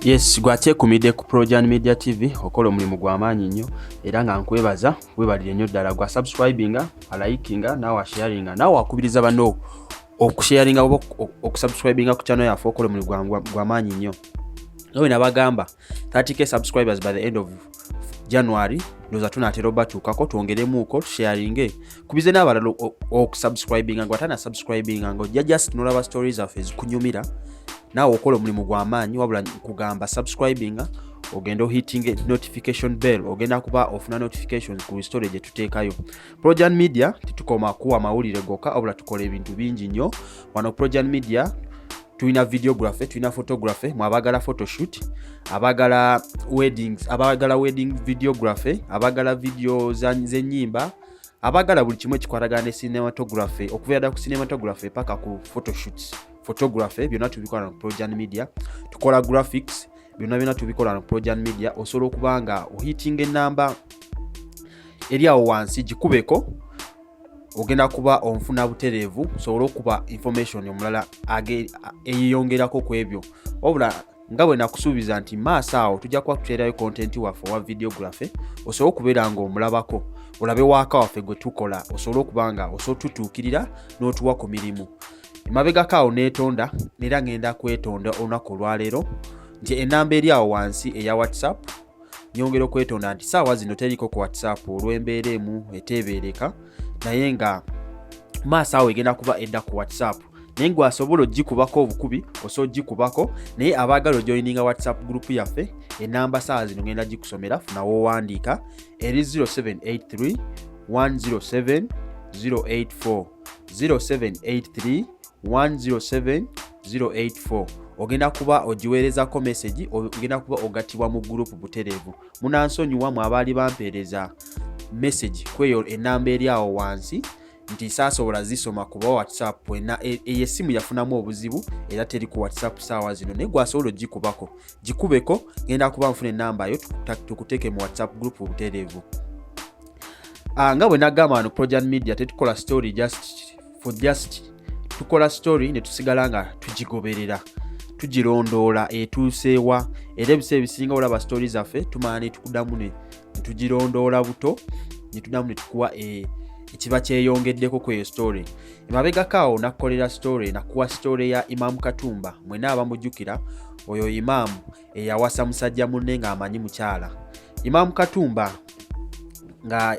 Yes, gwakyekumidde ku Projan Media TV, okola omulimu gw'amaanyi nnyo era nga nkwebaza, webalire nnyo ddala gwa subscribinga, alikinga, naawe asharinga, naawe akubiriza banno okusharinga oba okusubscribinga ku channel yaffe. Okola omulimu gw'amaanyi nnyo. Nga bwe nabagamba, 30K subscribers by the end of January. Ndowooza tunaatera obatuukako. Twongeremuuko, tusharinge, kubize n'abalala okusubscribinga. Nga watana subscribinga, nga ojja just nolaba stories zaffe ezikunyumira, naawe okola omulimu gw'amaanyi. Wabula nkugamba, subscribinga, ogenda ohitinga notification bell, ogenda kuba ofuna notifications ku story gye tuteekayo. Projan Media tetukoma kuwa mawulire gokka, wabula tukola ebintu bingi nnyo wano. Projan Media tulina videography, tulina photography. Mwe abaagala photoshoot, abaagala weddings, abaagala wedding videography, abaagala video z'ennyimba, abaagala buli kimu ekikwatagana ne cinematography, okuviira ddala ku cinematography paka ku photoshoots, photography, byonna tubikola no Projan Media. Tukola graphics, byonna byonna tubikola no Projan Media. Osobola okuba nga ohitinga enamba eri awo wansi, gikubeko, ogenda kuba onfuna butereevu, osobole okuba information omulala eyeyongerako ku ebyo. Wabula nga bwe nakusuubiza nti maaso awo tujja kuba tuteerayo content waffe owa videography, osobole okubeera nga omulabako, olabe waaka waffe gwe tukola, osobole okuba nga osobola tutuukirira n'otuwa ku mirimu. Emabegako awo neetonda, era ngenda kwetonda olunaku olwaleero nti enamba eri awo wansi eya WhatsApp, nyongera okwetonda nti saawa zino teriko ku WhatsApp olw'embeera emu eteebeereka, naye nga maaso awo egenda kuba edda ku WhatsApp. Naye gwe asobola ogikubako obukubi, osobola ogikubako. Naye abaagala ojoininga WhatsApp group yaffe, enamba saawa zino ngenda gikusomera, funa woowandiika. Eri 0783 107 084, 0783 107 084. Ogenda kuba ogiweerezako message, ogenda kuba ogattibwa mu group butereevu. Munansonyiwa mwe abaali bampeereza message kweyo enamba eri awo wansi nti saasobola zisoma kuba WhatsApp eyo essimu yafunamu obuzibu era teri ku WhatsApp saawa zino. Naye gwasobola ogikubako, gikubeko, ngenda kuba nfuna enamba yo, tukuteeke mu WhatsApp group butereevu. Nga bwe nagamba, wano Projan Media tetukola story just for just. Tukola story ne tusigala nga tugigoberera, tugirondoola etuuseewa. Era ebiseera ebisinga olaba story zaffe tumala ne tukuddamu ne tugirondoola buto, ne tuddamu ne tukuwa ekiba kyeyongeddeko ku eyo story. Emabegako awo nakkolera story, nakuwa story ya Imaamu Katumba. Mwena abamujjukira, oyo imaamu eyawasa musajja munne ng'amanyi mukyala. Imaamu Katumba, nga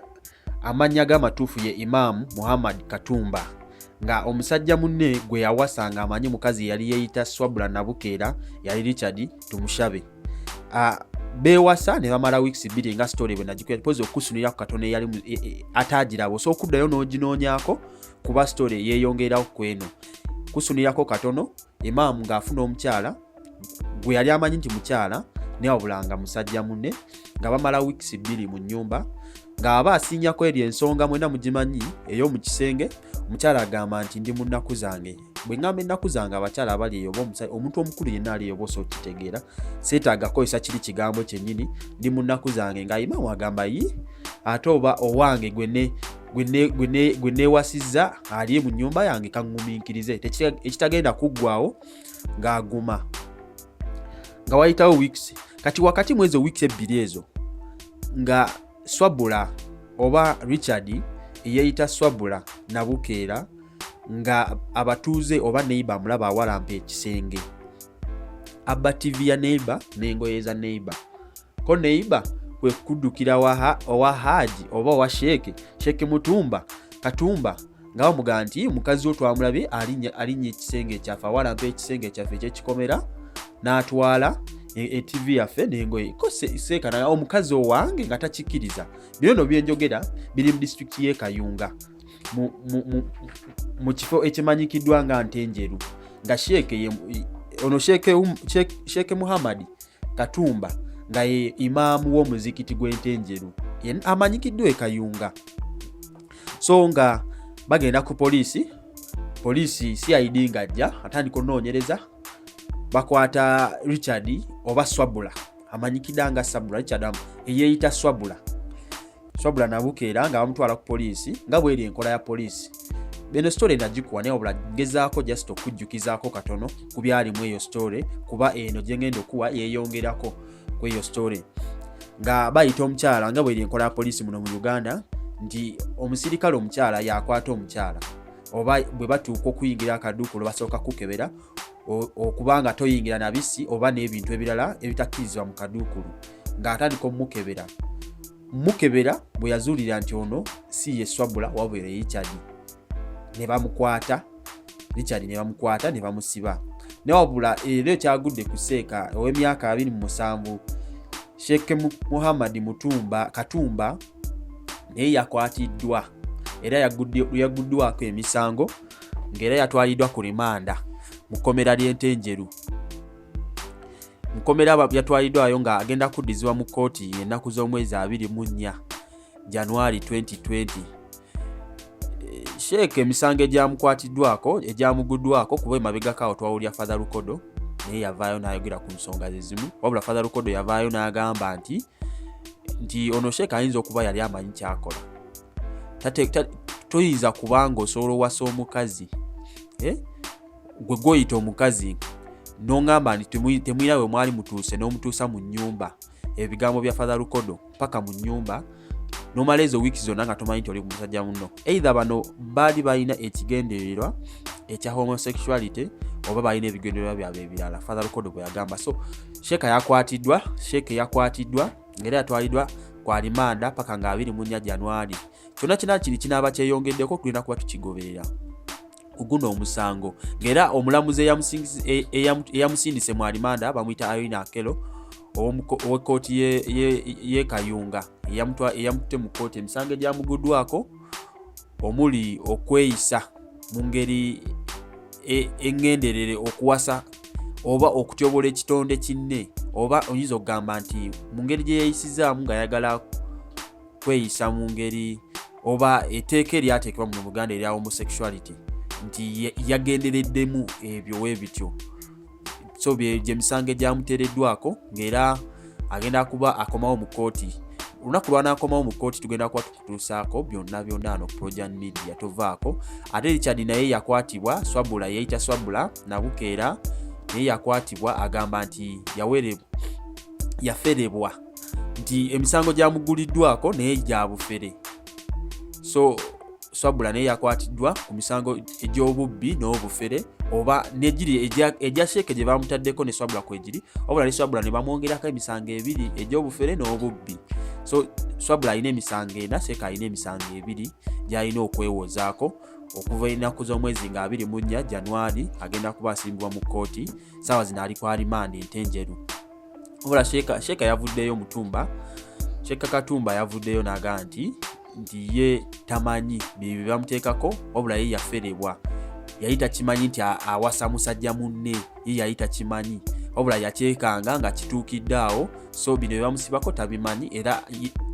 amannya g'amatuufu ye Imaamu Muhammad Katumba, nga omusajja munne gwe yawasa ng'amanyi mukazi yali yeeyita Swabula Nabukeera, yali Richard Tumushabe. Beewasa ne bamala weeks 2. Nga story bwe nagikuya pozi okusunirako katono, eyali ataagiraba osobola okuddayo n'oginoonyaako, kuba story yeeyongerako ku eno. Kusunirako katono, imaamu ng'afuna omukyala gwe yali amanyi nti mukyala, naye wabulanga musajja munne, nga bamala weeks 2 mu nnyumba, ng'aba asinyako eri ensonga mwena mugimanyi ey'omu kisenge. Omukyala agamba nti, "Ndi mu nnaku zange." Bwe ŋŋamba ennaku zange, abakyala abali eyo oba omuntu omukulu yenna ali eyo oba osobola okukitegeera, seetaaga kukozesa kiri kigambo kyennyini, "Ndi mu nnaku zange." Nga imaamu agamba, "Yi, ate oba owange gwe neewasizza ali mu nnyumba yange, kaŋŋumiikirize." Ekitagenda kuggwawo ng'aguma nga wayitawo weeks. Kati wakati mu ezo weeks 2 ezo, nga Swabula oba Richard eyeeyita Swabula Nabukeera, nga abatuuze oba neighbor amulaba awalampa ekisenge, abba TV ya neighbor n'engoye za neighbor. Ko neighbor kwe kuddukira owa Haaji oba owa Sheeke, Sheeke Mutumba Katumba, nga bamugamba nti mukazi wo twamulabye alinnya ekisenge kyaffe, awalampa ekisenge kyaffe ekyekikomera, n'atwala eTV yaffe n'engoye. Ko seekana omukazi owange nga takikkiriza. Bino no byenjogera biri mu disitulikiti y'e Kayunga, mu kifo ekimanyikiddwa nga Ntenjeru, nga sheeke ono Sheeke Muhammadi Katumba, nga ye imaamu w'omuzikiti gw'Entenjeru amanyikiddwa e Kayunga. So nga bagenda ku poliisi, poliisi CID ng'ajja atandika okunoonyereza, bakwata Richard oba Swabula, amanyikiddwa nga Sabula Richard eyeeyita Swabula, Swabula Nabukeera, nga bamutwala ku poliisi nga bweri enkola ya poliisi. Eno story nagikuwa, naye wabula gezaako just okujjukizaako katono ku byalimu eyo story, kuba eno gye ngenda okuwa yeeyongerako ku eyo story. Nga bayita omukyala, nga bweri enkola ya poliisi muno mu Uganda, nti omusirikale omukyala yakwata omukyala, oba bwe batuuka okuyingira akaduukulu basooka kukebera okuba nga toyingira na bisi oba n'ebintu ebirala ebitakkirizibwa mu kaduukulu. Ng'atandika omukebera mukebera, bwe yazuulira nti ono si ye Swabula wabula Richard, ne bamukwata Richard, ne bamukwata ne bamusiba. Naye wabula era ekyagudde ku seeka ow'emyaka 27, Sheikh Muhammad Mutumba Katumba, naye yakwatiddwa era yagguddwako emisango, ng'era yatwaliddwa ku rimanda mu kkomera ly'Entenjeru. Mukomera yatwaliddwayo nga agenda kuddizibwa mu kkooti ennaku z'omwezi 24 January 2020. Sheikh emisango egyamukwatiddwako, egyamuguddwako, kuba emabegako awo twawulira Father Lukodo naye yavaayo n'ayogera ku nsonga ze zimu. Wabula Father Lukodo yavaayo n'agamba nti ono Sheikh ayinza okuba yali amanyi kyakola. Toyinza kubanga osobola owasa omukazi, eh? Gwe gwoyita omukazi n'oŋŋamba nti temulina we mwali mutuuse, n'omutuusa mu nnyumba, ebigambo bya Father Lukodo, paka mu nnyumba nomala ezo wiiki zonna nga tomanyi nti oli musajja muno. Either bano baali balina ekigendererwa ekya homosexuality oba balina ebigendererwa byabwe ebirala, Father Lukodo bwe yagamba. So sheeka yakwatiddwa, sheeka yakwatiddwa era yatwaliddwa ku alimanda paka nga 24 January. Kyonna kina kiri kinaaba kyeyongeddeko, tulina kuba tukigoberera guno omusango. Ng'era omulamuzi eyamusindise mu alimanda bamuyita Irene Akelo ow'ekkooti y'e Kayunga, eyamututte mu kkooti. Emisango egyamuguddwako omuli okweyisa mu ngeri eŋŋenderere okuwasa oba okutyobola ekitonde kinne, oba oyinza okugamba nti mu ngeri gye yeeyisizaamu ng'ayagala kweyisa mu ngeri oba etteeka eryateekebwa mu Buganda erya homosexuality, nti yagendereddemu ebyo weebityo. So gyemisango egyamuteereddwako, ng'era agenda kuba akomawo mu kkooti. Olunaku lwanaakomawo mu kkooti tugenda kuba tukutuusaako byonna byonna ano Projan Media, tovaako. Ate Richard naye yakwatibwa, Swabula yeyita Swabula Nabukeera naye yakwatibwa, agamba nti yaferebwa, nti emisango gyamuguliddwako naye gya bufere. So Swabula naye yakwatiddwa ku misango egy'obubbi n'obufere, oba negiri egya sheeke gye bamutaddeko ne Swabula kwegiri, wabula ne Swabula ne bamwongerako emisango ebiri egy'obufere n'obubbi. So Swabula alina emisango ena, sheeke alina emisango ebiri gy'alina okwewozaako. Okuva ennaku z'omwezi nga 24 January agenda kuba asimbibwa mu kkooti. Saawa zino ali ku alimanda Entenjeru. Wabula sheeka yavuddeyo, Mutumba, Sheeka Katumba yavuddeyo n'agamba nti ye tamanyi bye bamuteekako, wabula ye yaferebwa, yali takimanyi nti awasa musajja munne, ye yali takimanyi, wabula yakyekanga nga kituukidde awo. So bino bye bamusibako tabimanyi, era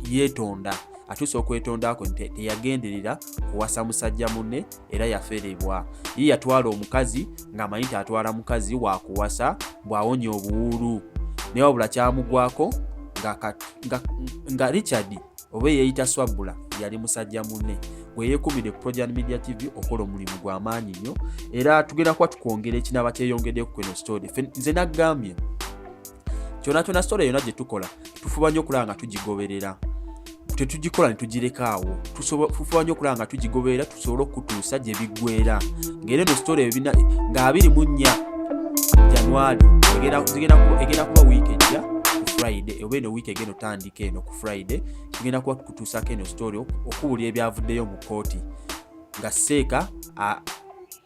yeetonda, atuuse okwetondako nti teyagenderera kuwasa musajja munne, era yaferebwa. Ye yatwala omukazi ng'amanyi nti atwala mukazi wakuwasa bw'awonya obuwuulu, naye wabula kyamugwako nga Richard oba eyeeyita Swabula yali musajja munne. Gwe yeekumidde ku Projan Media TV, okola omulimu gw'amaanyi nnyo, era tugenda kuba tukwongera ekinaaba kyeyongedde ku eno story. Nze naggambye kyonna kyonna, story yonna gye tukola tufuba nnyo okulaba nga tugigoberera, tetugikola ne tugireka awo. Tufuba nnyo okulaba nga tugigoberera tusobole okutuusa gye biggwera. Ng'era eno story ebina nga 24 January egenda kuba wiiki ejja ku Friday, oba eno wiiki egenda otandika eno ku Friday, tugenda kuba tukutuusako eno story okuwulira ebyavuddeyo mu kkooti nga seeka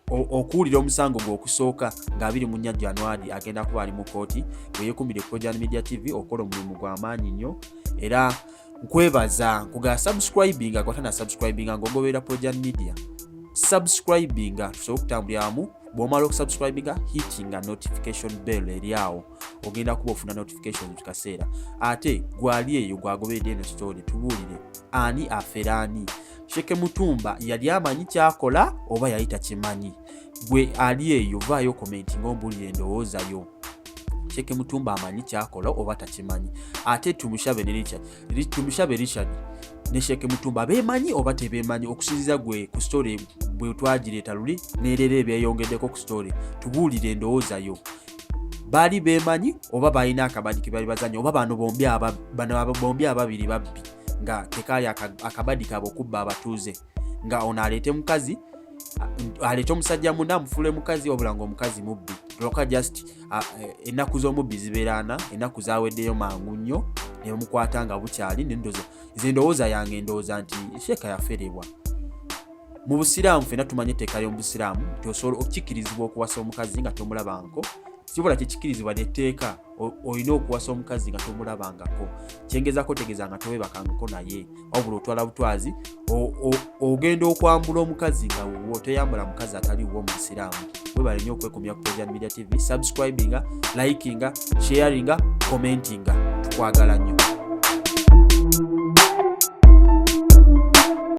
okuwulira omusango gwe okusooka nga 24 January agenda kuba ali mu kkooti. Bwe yeekumire Projan Media TV, okola omulimu gw'amaanyi nnyo, era nkwebaza nkugaa subscribinga gwatana subscribinga ng'ogoberera Projan Media, subscribinga tusobole okutambulira wamu. Bw'omala okusubscribinga, hittinga notification bell eri awo, ogenda kuba ofuna notification mu kaseera. Ate gwali eyo gwagoberedde eno story, tubuulire ani afera ani. Sheke Mutumba yali amanyi kyakola oba yali takimanyi? Gwe ali eyo vaayo comment ng'ombuulire endowooza yo. Sheke Mutumba amanyi kyakola oba takimanyi? Ate Tumushabe ne Richard, Tumushabe Richard Ne Sheikh Mutumba beemanyi oba tebeemanyi? Okusinziza gwe ku story bwe twagireeta luli, nereero ebyeyongeddeko ku story, tubuulire endowooza yo. Baali beemanyi oba balina akabadi ke bali bazanya, oba bano bombi ababiri babbi nga tekaali akabadi kaabwe okubba abatuuze, nga ono aleete mukazi, aleete omusajja munne amufuule mukazi, wabula nga omukazi mubbi? Lwoka just ennaku z'omubbi zibeeraana, ennaku zaweddeyo mangu nnyo ne bamukwata nga bukyali. Nendoza nze, endowooza yange, ndowooza nti sheeka yaferebwa. Mu Busiraamu fenna tumanye etteeka ly'omu Busiraamu nti osobola okukikkirizibwa okuwasa omukazi nga tomulabanko. Kibula kyekikkirizibwa netteeka, olina okuwasa omukazi nga tomulabangako. Kyengezako tegeeza nga towebakangako naye, wabula otwala butwazi, ogenda okwambula omukazi nga wuwo, toyambula mukazi atali wuwo mu Busiraamu. Webale nnyo okwekumya ku Projan Media TV. Subscribinga, likinga, sharinga, commentinga. Tukwagala nnyo.